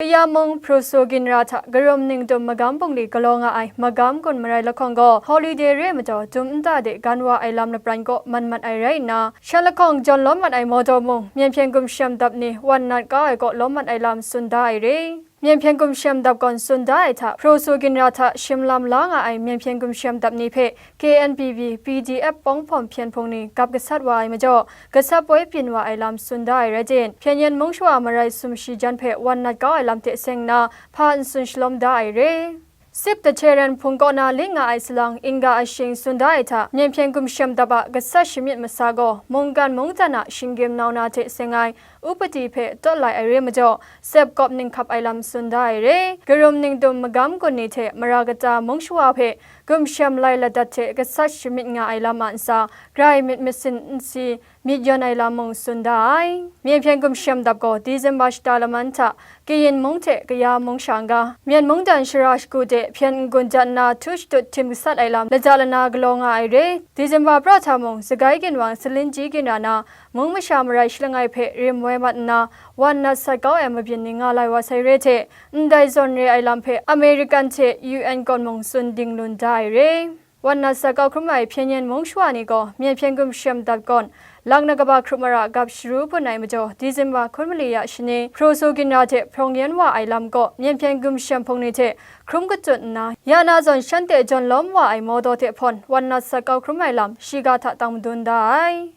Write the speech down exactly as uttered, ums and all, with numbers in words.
Kaya mung Pru Su Ginra hta Karum Ningdum Magam Bungli galaw nga ai Magam Gun Marai lahkawng gaw holiday re ai majaw dum nta de gan wa ai lam lapran kaw man mat ai rai nna, shan lahkawng jawn lawm mat ai mawdaw mung, Myen Hpyen Gumshem Dap ni wan nat kau ai kaw lawm mat ai lam tsun da ai re. Myen Hpyen Gumshem Dap gawn tsun da ai hta, Pru Su Ginra hta shim lam la nga ai Myen Hpyen Gumshem Dap ni hpe K N P B, P D F pawng hpawm hpyen hpung ni gap gasat wa ai majaw, gasat poi byin wa ai lam tsun da ai rai tim, Hpyen Yen Mung Shawa Marai sumshi jan hpe wan nat kau ai lam hte seng nna, hpa n tsun shalawm da ai re. Sip Dahte Ren Hpung kaw na ling nga ai salang, Ingga Ashing tsun da ai hta, Myen Hpyen Gumshem Dap a gasat shamyit masa gaw, mungkan mungdan a shinggyim nau na hte seng ai upadi hpe tawt lai ai re majaw, sep kawp ninghkap ai lam tsun da ai re. Karum Ningdum Magam Gun ni hte mara kata mung shawa hpe gumshem lai ladat hte gasat shamyit nga ai lam a ntsa, grai myit masin nsi myit yawn ai lam mung tsun da ai. Myen Hpyen Gumshem Dap gaw December shata laman hta Kayin mung hte Kaya mung sha n-ga, Myen mungdan shara shagu de hpyen n-gun dat nna htu shadut htim gasat ai lam lata lana galaw nga ai re. December pra hta mung, Sagai Ginwang Salinji Ginra na mung masha marai shalangai hpe rim woi mat nna, wan nat sat kau ai mabyin ni nga lai wa sai re hte, ndai zawn re ai lam hpe American hte U N kawn mung tsun ding lun da ai re. Wan nat sat kau hkrum ai Hpyen Yen Mung Shawa ni gaw, Myen Hpyen Gumshem Dap gawn, lak na kaba hkrup mara gap sharu bun ai majaw, December hkun mali ya shani, Pru Su Ginra hte hprawng yen wa ai lam kaw, Myen Hpyen Gumshem Hpung ni hte hkrum katut nna, ya na zawn shanhte jawn lawm wa ai mawdaw hte hpawn, wan nat sat kau hkrum ai lam, shiga hta tang madun da ai.